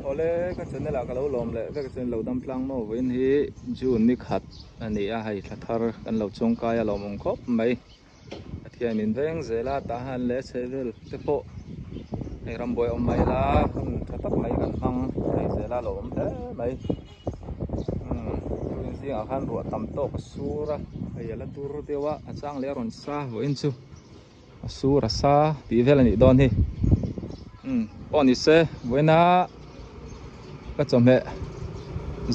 Awle ka channel ah ka lo lawm leh vek chuan lo dam tlang maw vawiin hi June ni khat a ni a hei thla thar kan lo chawngkai a lawmawm khawp mai Pathian in veng zel a tah han leh chheh vel te pawh hei rambuai awm mai la hun tha tak mai kan hmang thei zel a lo awm hle mai umm tuin zingah khan ruah tam tawk a sur a hei a la dur deuh a a chang leh a rawn sa vawiin chu. A sur a sa tih vel a nih dawn hi umm pawh ni se vawiina ka chawhmeh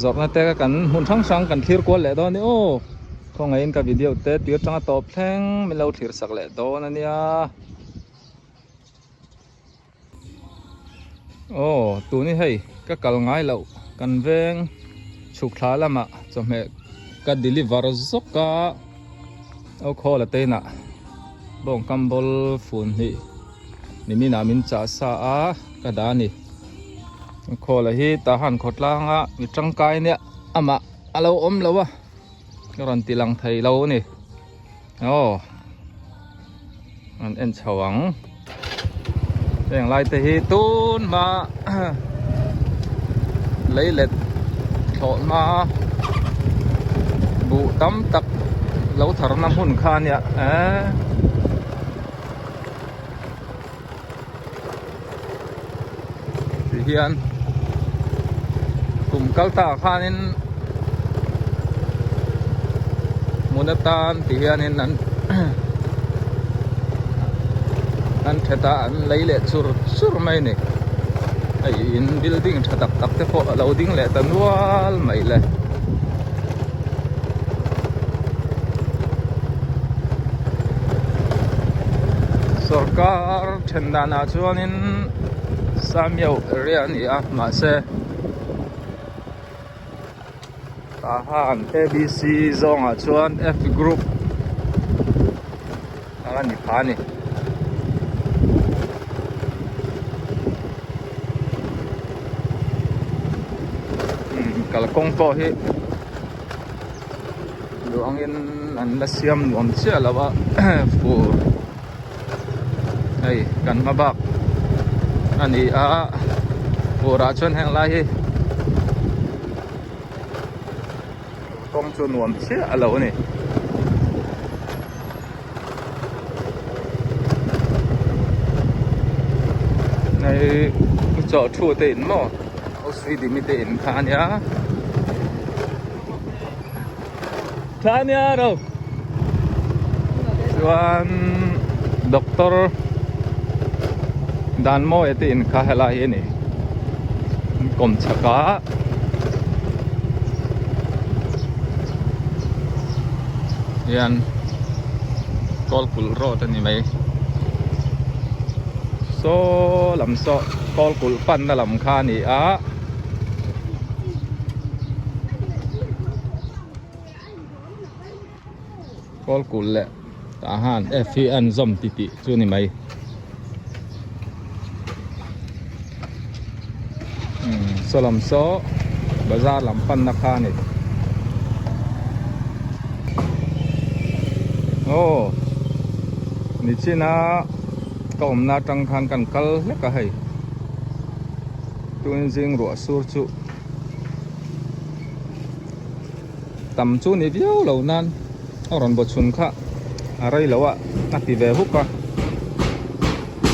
zawrhna te kan hmun hrang hrang kan thlir kual leh dawn a ni aw khawngaihin ka video te tir tanga tawp thleng min lo thlir sak leh dawn a nia aw tuni hei ka kal ngai loh kan veng chhuk thla lamah chawhmeh ka deliver zawk a aw khawl a teinah bawng kam bawl fun hnih nimin ah min chah sa a ka dah a ni khawl a hi tah han khawtlang a mi tangkai nia amah a lo awm lo a ka rawn ti lang thei lo a ni. Aw an en chho ang heng lai te hi tun hma lei let thlawh hma buh tam tak lo thar na hmun kha a nia eee ti hian kum kal ta ah khanin hmun atan ti hianin an an that a an lei leh chur chur mai a ni hei in building tha tak tak te pawh a lo ding leh ta nual mai le. Sorkar then danah chuanin Samio area a ni a mahse tah han A B C zawngah chuan F group a ni pha a ni. Kalkawng pawh hi duh angin an la siam nuam chiah lo a fur hei kan hma bak a ni a fur ah chuan heng lai hi kawng chu nuam chiah lo a ni. Hei chaw thu te in maw Osui dimi te in kha a nia tha a nia ro chuan doctor Danmawia te in kha helai hi a ni kawm chhak a. Hian kawlkulh road a ni mai saw lam saw kawlkulh panna lam kha a ni a. Kawlkulh leh tah han F hi a inzawm ti tih chu a ni mai. Saw lam saw bazar lam panna kha a ni. Aw nichina ka awmna atang khan kan kal hlek a hei tun zing ruah sur chu. Tam chu ni viau lo nan a rawn baw chhun kha a rei lo a a ti ve huk a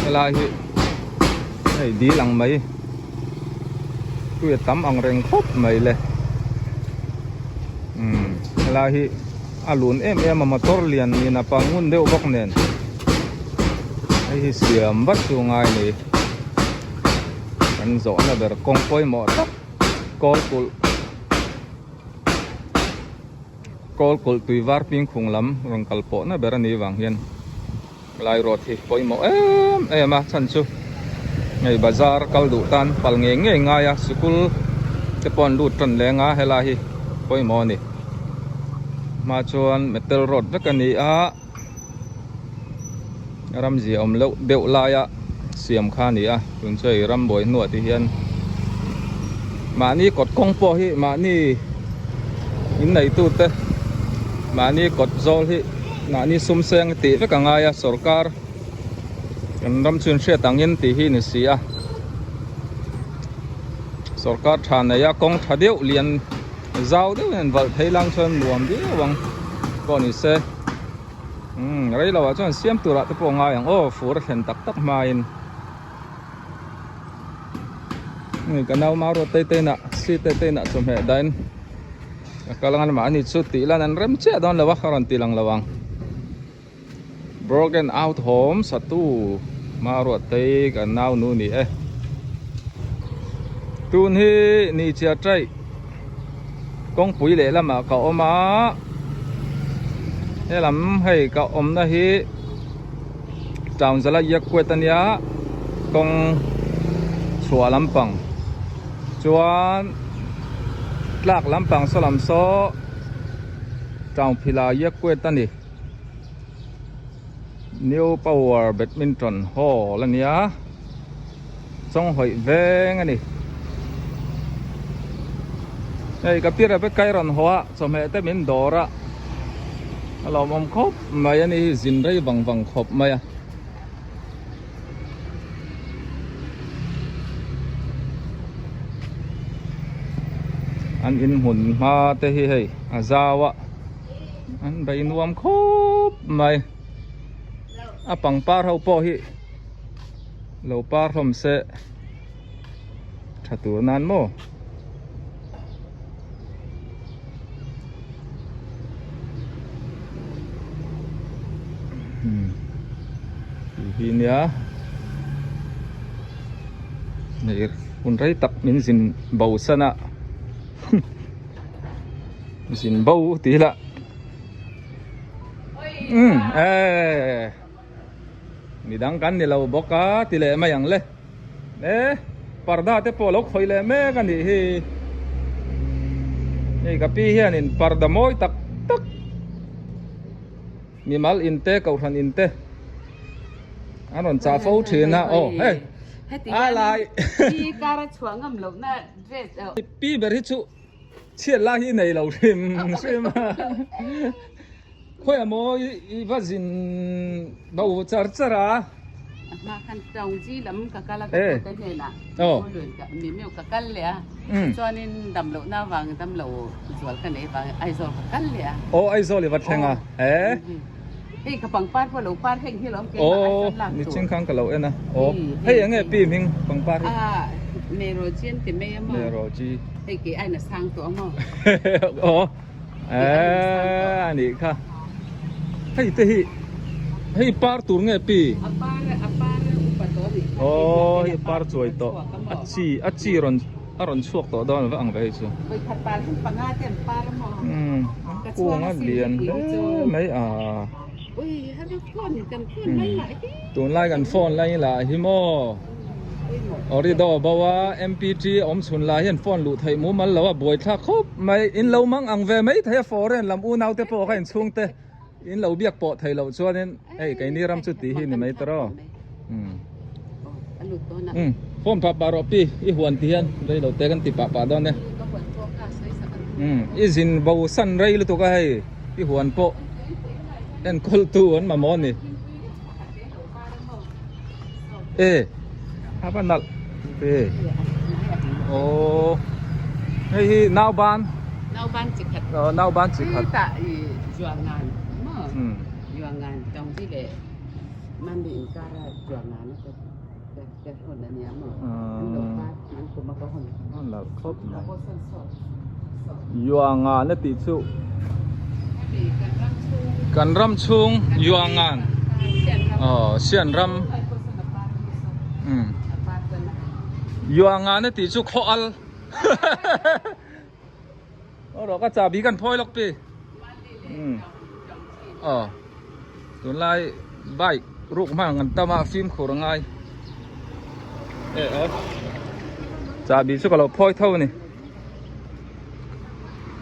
helai hi hei dil ang mai tui a tam ang reng khawp mai le umm helai hi a lun em em a motor lian in a pang ngun deuh bawk nen hei hi siam vat chu ngai a ni kan zawhna ber kawng pawimawh tak kawl kulh. Kawl kulh tui var ping khung lam rawn kal pawh na ber a nih vang hian lai road hi pawimawh em em a chhan chu hei bazar kal duh tan pal ngei ngei ngai a sikul te pawh an lut tan leng a helai hi pawimawh a ni hma chuan metal road vek a ni a ramzia awm loh deuh laia siam kha a ni a tun chu hei rambuai hnuah te hian mahni kawt kawng pawh hi mahni in neitu te mahni kawt zawl hi mahni sum seng tih vek a ngai a sorkar kan ram chu in hriat angin tih hi a ni si a. Sorkar tha nei a kawng tha deuh lian zau deuh in an valh phei lang chuan nuam viau ang pawh ni se umm rei lo ah chuan siam tur ah te pawh a ngai ang aw fur a thlen tak tak hmain hei ka nau mau rawt te te inah si te te inah chawhmeh dahin a kal ang a mahni chu tih lan an rem chiah dawn lo a ka rawn ti lang lo ang. Broken out home satu Maruatei kan nau nu ni e. Tun hi ni chia tai kawngpui leh lamah ka awm a helam hei ka awmna hi town zala Yakuet ania kawng chhuah lampang chuan tlak lampang saw lam saw town phila Yakuet a ni. New Power Badminton Hall a nia Chawnghawih veng a ni. Hei ka pi Rebecca i rawn haw a chawhmeh te min dawr a a lawmawm khawp mai a ni hi zin rei vang vang khawp mai a. An inhmun hma te hi hei a zau a. An bei nuam khawp mai a pangpar ho pawh hi lo par hlawm se tha tur nan maw. Tih hi nia hei hun rei tak min zin bo san a. Zin bo tih lah umm eh midang kan ni lo bawk a ti leh mai ang le eh parda te pawh lo khawih leh mek a nih hi hei ka pi hianin parda mawi tak tak mimal in te kohhran in te an rawn chah fo thin a aw hei a lai pi ber hi chu. Chhiat lai hi nei lo hrim hrim a khawiah maw i va zin bo char char a. A hma khan Taungji lam ka kal a ka tute hnenah mi meu ka kal leh a chuanin dam lohna avang dam lo zual ka nei avangin Aizawl ka kal leh a. Aw Aizawl i va thleng a e. Hei ka pangpar pawh lo par heng hi lawm keimah Aizawl lak tur. Aw niching khan ka lo en a aw hei enge pi hming pangpar hi. Meroji an ti mai a maw. Meroji. Hei kei aina sang tawh a maw. Aw eh anih kha hei te hi hei par tur nge pi. A par a par upa tawh anih kha. Aw hei par chuai tawh a chi a chi rawn a rawn chhuak tawh dawn a ang ve hei chu. Vawikhat par hi panga te an par a maw. Kung a lian hle mai a. Tunlai kan phone lai lah hi maw Orido bo a MPT awm chhun lah hian phone luh theih mumal lo a buai thlak khawp mai in lo mang ang ve mai thei a foreign lam unau te pawh kha inchhung te in lo biak pawh thei loh chuanin hei keini ram chu tih hi ni mai ta rawh umm phone pah pah rawh pi i huan ti hian rei lo te kan ti pah pah dawn e umm i zin bo san rei lutuk a hei i huan pawh enkawl tu an mamawh a ni e a va nalh ve aw hei hi nauban nauban chi khat aw nauban chi khat tah i zuangan maw zuangan tawng chi leh mami inkara zuangan a ka ka hawn a nia maw an lo par an kum a ka hawn an lo khawp mai yuangan a tih chu kan ram chhung yuangan aw sian ram umm yuangan a tih chu khaw al aw rawh ka chahbi kan phawi lawk pi umm aw tunlai bike ruk hmang an tam a fimkhur a ngai e aw chahbi chu ka lo phawi tho a ni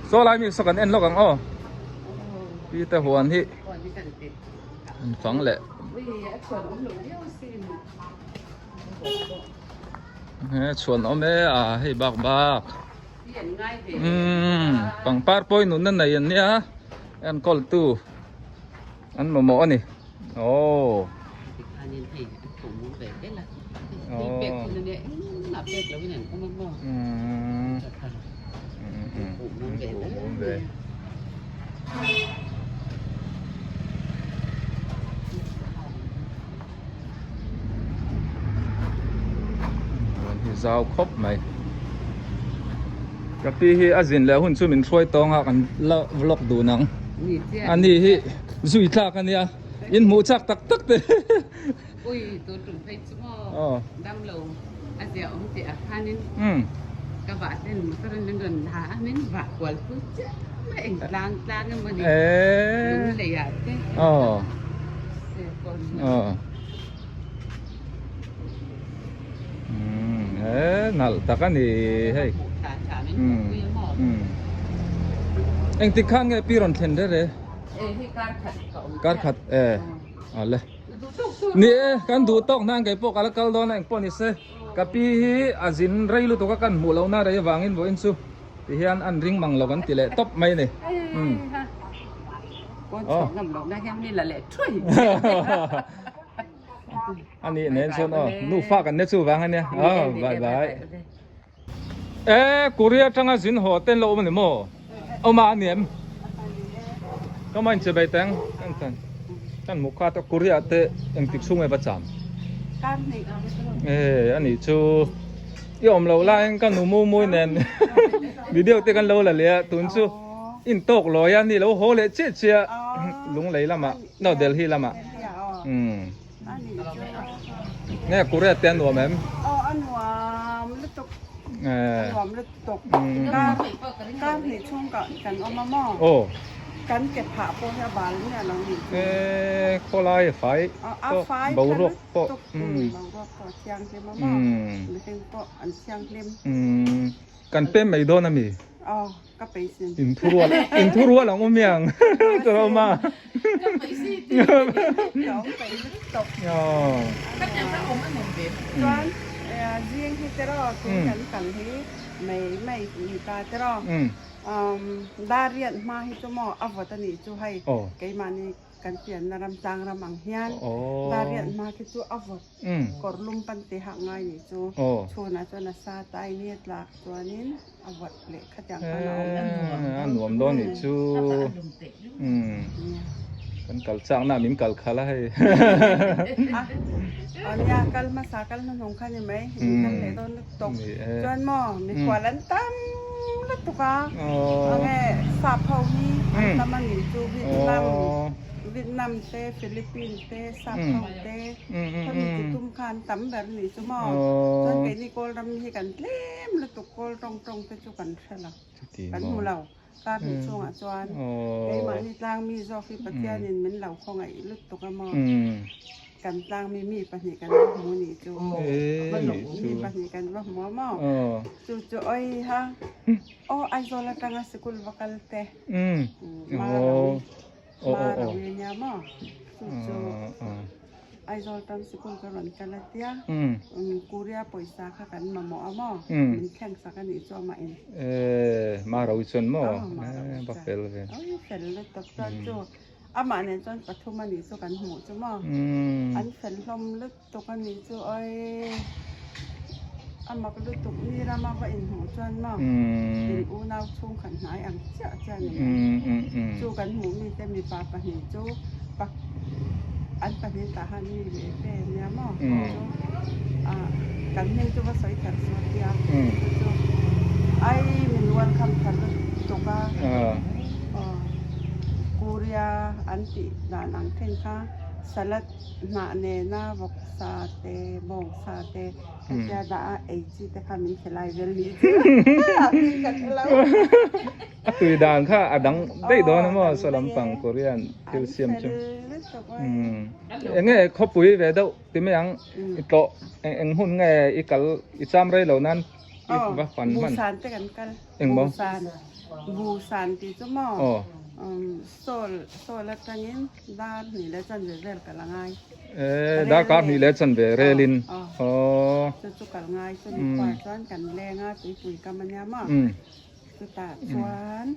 saw lai mi saw kan en lawk ang aw pi te huan hi an fang leh. He chhuan awm e a hei bak bak umm pangpar pawhin nunna nei an nia enkawl tu an mamawh a ni aw. pek loin an awm a maw? Tha Kuh mum ve Kuh mum ve. Huan hi zau khawp mai. Ka pi hi a zin leh hun chu min hruai tawng a kan la vlog dun ang. Ani hi zui tlak a nia in hmuh chak tak tak te. Ui tun tum phei chu maw dam lo a zia awm tih ah khanin ka vah ten motor in min rawn la a min vah kual pui chiah mai eng tlang tlang emaw ni lung lei ah te se pawn nalh tak a ni hei engtik khan nge pi rawn thlen rere kar khat e ale Ni e, kan duh tawk hnan kei pawh ka la kal dawn a engpawh ni se. Ka pi hi a zin rei lutuk a kan hmuh lohna rei avangin vawiin chu ti hian an ring mang lo kan ti leh tawp mai a ni. A nih nen chuan aw nufa kan ne chu vang a nia. Aw bye bye. E Korea atanga zin haw ten lo awm a ni maw? Awm a ani em? Ka main che bai teng kan tan kan hmuh kha te Korea te engtik chhung nge va cham? E ani chu i awm lo laiin ka nu mu mui nen video te kan lo la leh a tun chu in tawk lawi a ni lo haw leh chiah chiah Lunglei lamah no Delhi lamah umm. Nge Korea te a nuam em? Aw a nuam lutuk. A nuam lutuk. Kar kar hnih chhung ka kan awm a maw? Aw. Kan ke phah pawh hi a bal miah lo nih chu. E khawlai a fai A fai boruak pawh. Boruak pawh a thianghlim a maw? Mihring pawh an thianghlim. Kan pem mai dawn a mi? Aw. Ka peisin. In thurual in thurual ang awm yang. Ka awm a. Ka peisi ti. Ka awm pei lutuk. Aw. Ka tiang ka awm a nuam ve. Chuan zing hi teraw tun kan kal hi mai mai ni ta teraw. Dariat hma hi chu maw a vawt a nih chu hei keimahni kan pianna ram tlang ram ang hian dariat hma khi chu a vawt. Kawr lum pan te hak ngai nih chu chhunah chuan a sa ta a ini a tlak chuanin a vawt leh khatiang khan a awm. A nuam dawn nih chu kan kal chak na min kal khalh a hei. A nia kal hmasa kal hnuhnung kha ni mai in kal leh dawn lutuk chuan maw mikhual an tam lutuk a enge sap ho hi an tam a nih chu Vietnam Vietnam te Philippines te sap ho te Khawmi chi tum khan tam ber ni chu maw? Chuan keini kawl ram hi kan tlem lutuk kawl tawng tawng te chu kan hre lo, kan hmu lo. Kar hnih chhungah chuan keimahni tlangmi zawk hi Pathianin min lo khawngaih lutuk a maw? Kan tlangmi mi pahnih kan va hmu ni chu. Mi pahnih kan va hmu a maw? Chu chu oi ha, aw Aizawl atanga sikul va kal te, Marawi. Hma ro nge nia maw? Chu chu Aizawl tan sikul ka rawn kal a tia, Korea pawisa kha kan mamawh a maw? Min thleng sak a nih chu amah in. E, hma ro chuan maw? Va fel ve. Oi fel lutuk chuan chu amah nen chuan pathum a nih chu kan hmuh chu maw? An fel hlawm lutuk a nih chu oi a mak lutuk ni rama va inhmuh chuan maw in unau chhung khat hnai ang chiah chiah ni mai. Chu kan hmuh mite mipa pahnih chu pak an pahnih tah han mi ve ve nia maw chu ah kan hming chu va sawi kher suh tia chu chu ai min welcome tha lutuk a aw Korea an tih dan ang then kha salad Hnah nena vawk sa te, bawng sa te hetia dah a ei chi te kha min khelai vel ni chu a hming ka hre lo. A tui dan kha a dang daih dawn a maw saw lampang Korean thil siam chu. Enge khawpui ve deuh ti mai ang i tlawh eng hmun nge i kal i cham rei lo nan i va fan hman. Busan te kan kal. Eng maw? Busan Busan tih chu maw Sawl sawl atangin dar hnih leh chanve vel kal a ngai. E dar kar hnih leh chanve relin aw. Chu chu kal ngai chu ni khuar chuan kan leng a tuipui kam a nia maw. Chutah chuan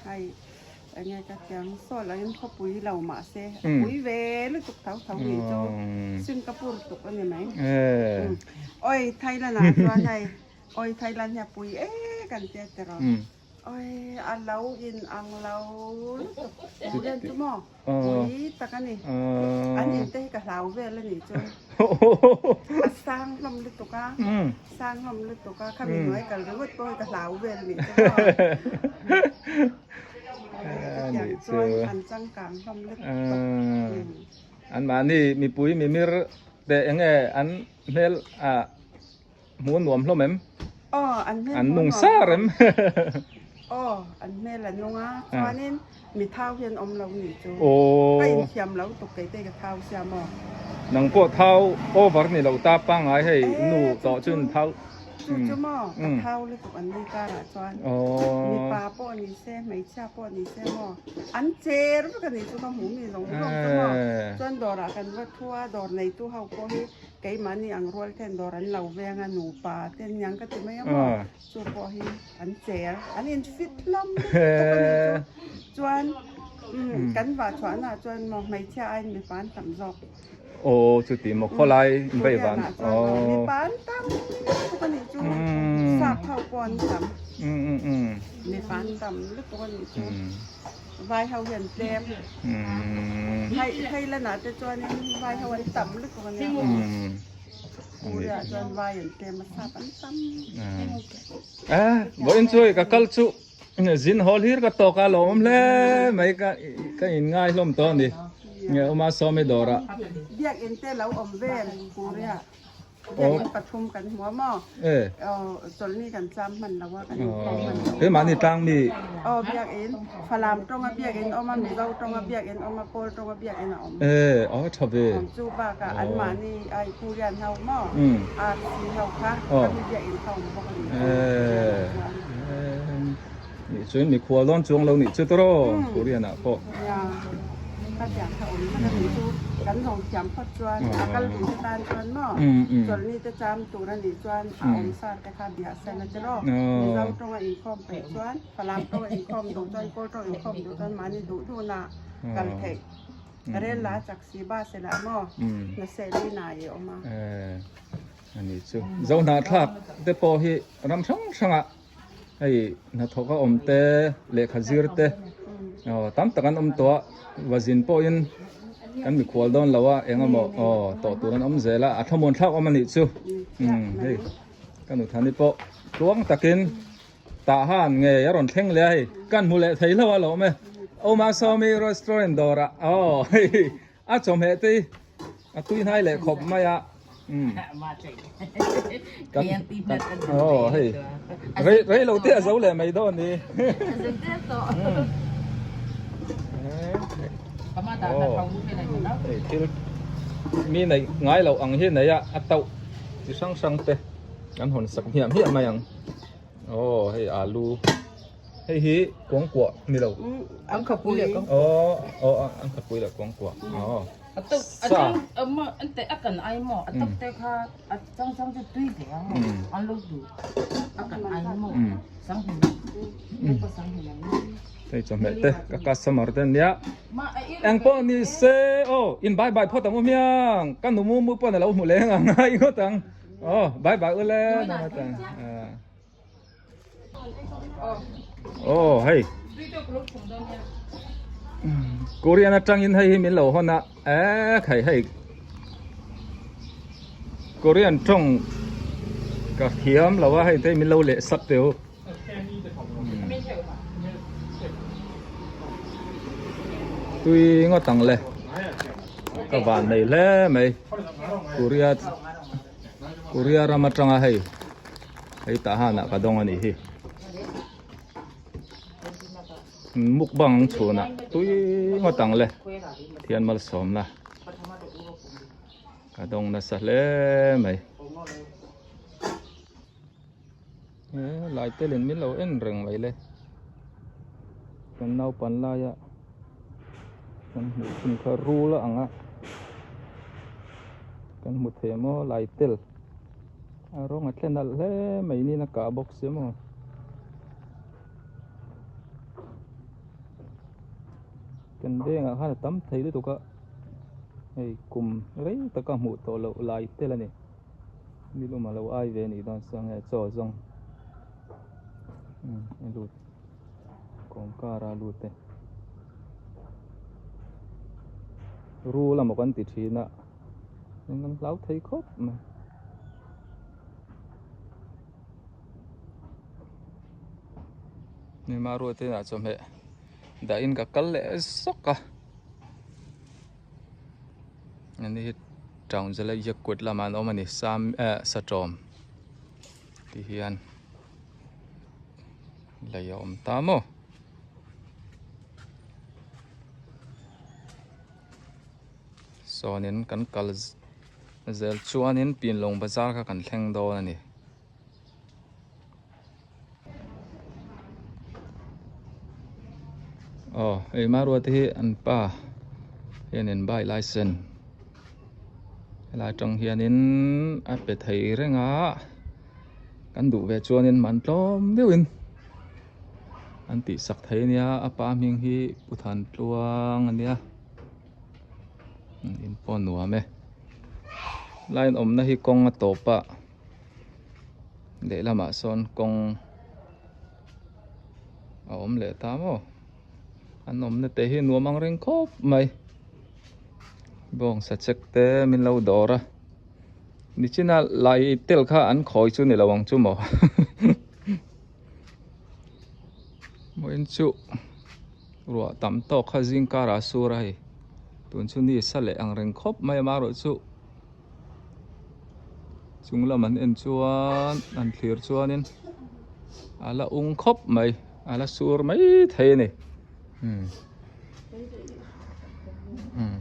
hei. Enge ka tiang saw lo in khawpui lo mahse a pui ve lutuk tho tho nih chu Singapore tuk a ni mai. Oi Thailand ah chuan hei oi Thailand hi a pui e kan tia tiraw. Oi a lo in ang lo lutuk Korean chu maw pui tak a ni. An in te hi ka hlau vel a nih chu. A sang hlawm lutuk a. Sang hlawm lutuk a khami hnuai kal ringawt pawh hi ka hlau vel a nih chu maw. Chutiang chuan an changkang hlawm lutuk. An mahni mipui mimir te enge an hmel ah hmuh nuam hlawm em? Aw an hmel An nung sar em? Aw an hmel a nung a chuanin mi thau hian awm lo nih chu ka inthiam lo tuk kei te ka thau sia maw? Nang pawh thau over ni lo ta pangngai hei nu tawh chuan thau Chu chu maw ka thau lutuk an ni karah chuan mipa pawh ni se hmeichhia pawh ni se maw an cher vek a ni chu ka hmu mi zawng zawng chu maw chuan dawrah kan va thu a dawr neitu ho pawh hi keimahni ang rual ten dawr an lo veng a nupa ten niang ka ti mai a maw chu pawh hi an cher an in fit hlawm lutuk a ni chu chuan kan vah chhuahnaah chuan maw hmeichhia aiin mipa an tam zawk. Aw chuti maw khawlai in vei van aw. Mipa an tam lutuk a nih chu sap ho pawh an tam mipa an tam lutuk a nih chu vai ho hian tlem Thailand ah te chuanin vai ho an tam lutuk a nia Korea ah chuan vai an tlem a sap an tam. Vawiin chu ka kal chu Zin haw hlir ka tawk a lo awm hle mai ka ka in ngai hlawm tawh a ni. Nge awm a sawmi dawrah. Biakinn te lo awm vel Korea biakinn pathum kan hmu a maw? Chawlhni kan cham hman lo a kan inkhawm hman lo. Keimahni tlang mi. Aw biakinn Falam tawnga biakinn awm a Mizo tawnga biakinn awm a Kawl tawnga biakinn a awm. Aw tha ve. Chu bakah anmahni ai Korean ho maw RC ho kha kami biakinn kha awm bawk a ni. Nih chuan mikhual dawn chuang lo nih chu tawh Korean ah pawh. Nia ka tiang kha awm vek a nih chu kan zawng thiam phawt chuan a kal duh te tan chuan maw chawlhni te cham tur a nih chuan a awm sa te kha biah sen a tiraw Mizo tawnga inkhawm peih chuan Falam tawnga inkhawm duh chuan Kawl tawnga inkhawm duh chuan mahni duh duhna kal theih rel la a chak si bus elah maw hnaseh lina i awm a. A ni chu Zohnahthlak te pawh hi ram hrang hrangah hei hnathawk a awm te lehkha zir te aw tam tak an awm tawh a vazin pawhin kan mikhual dawn lo a eng emaw aw tawh tur an awm zel a a thlamuan thlak awm a nih chu umm hei ka nuthani pawh tluang takin tah han ngei a rawn thleng leh a hei kan hmu leh thei hlauh a lo awm e Oma Sawmi restaurant dawrah aw hei A chawhmeh te hi a tui hnai leh khawp mai a. Kan aw hei rei rei lo te a zo leh mai dawn ni. Hei thil mi neih ngai loh ang hi nei a a tauh chi hrang hrang te kan hawn sak hmiah hmiah mai ang. Aw hei alu. Hei hi kuangkuah ni lo. Ang khapui leh kuangkuah. Aw aw ang khapui leh kuangkuah. Aw. A tuk a chang ma an te a kan ai maw a tuk te kha a chang chang chu tui ve ang maw an lo duh a kan ai maw sang hin pa sang hin ang. Hei chawhmeh te ka customer te ania. Eng pawh ni se aw in bye bye phawt ang u hmiang ka nu mu mu pawn a lo hmu leng ang a i ngawt ang. Aw bye bye u le. Aw hei Korean atangin hei hi min lo hawn a ek hei hei Korean tawng ka thiam lo a hei te min lo leh sak teu tui ngawt ang le ka van nei hle mai Korea Korea ram atanga hei hei tah hanah ka dawng a nih hi mukbang chhunah tui ngawt ang le thian malsawmna ka dawng nasa hle mai he lai telin min lo en reng mai le kan naupan laia kan hmuh thin kha rul a ang a kan hmu thei maw lai tel a rawng a thlen alh hle mai niin a kah bawk si maw. Kan vengah khan a tam thei lutuk a, hei kum rei taka hmuh tawh loh lai tel a ni. Nilum a lo ai ve anih dawn chuan nge chaw zawng umm a lut kawngkar a lut e. Rul emaw kan ti thin a, eng an hlau thei khawp mai. Hnim a ruat inah chawhmeh dahin ka kal leh zawk a ani hi town zela yakut lamah an awm a ni sam eh satawm ti hian lei a awm ta maw. Sawnin kan kal zel chuanin Pinlawng bazar kha kan thleng dawn a ni. Aw hei Marua te hi an pa hianin bike license helai atang hianin a pe thei reng a kan duh ve chuanin man tlawm deuhin an tih sak thei ania a pa hming hi Pu Thantluang ania in pawh a nuam e line awmna hi kawng a tawp a. Lehlamah sawn kawng a awm leh ta maw an awmna te hi nuam ang reng khawp mai bawngsa check te min lo dawr a nichina lai tel kha an khawi chu ni lo ang chu maw vawiin chu ruah tam tawk kha zing karah a sur a hei tun chu ni sa leh ang reng khawp mai amaherawhchu. Chung lam an en chuan an thlir chuanin a la ung khawp mai a la sur mai thei a ni umm umm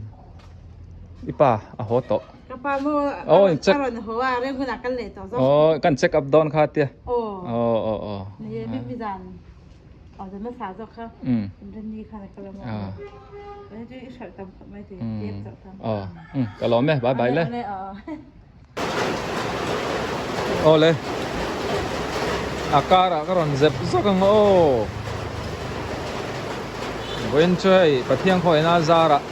i pa a haw tawh Ka pa maw aw in check a rawn haw a reng hunah kal leh tawh zawk aw kan check up dawn kha tia aw aw aw aw ni e mi zan aw zan hmasa zawk kha Rinni khan a kal a maw Ka lawm e, bye bye le. Awle, a car ah ka rawn zep zawk ang aw. Vawiin chu hei Pathian khawina zar ah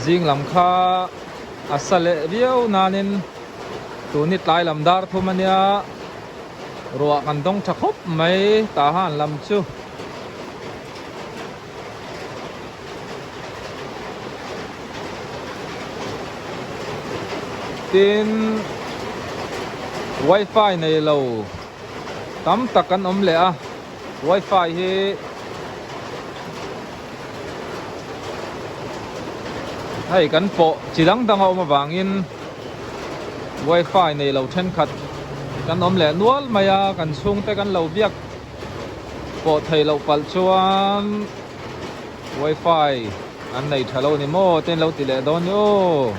zing lam kha a sa leh viau nanin tuni tlai lam dar thum ania ruah kan dawng tha khawp mai tahan lam chu. Tin wifi nei lo tam tak an awm leh a wifi hi hei kan pawh chi dang dang a awm avangin wifi nei lo thenkhat kan awm leh nual mai a kan chhungte kan lo biak. Pawh theih loh palh chuan wifi an nei tha lo ni maw te an lo ti leh dawn ni aw.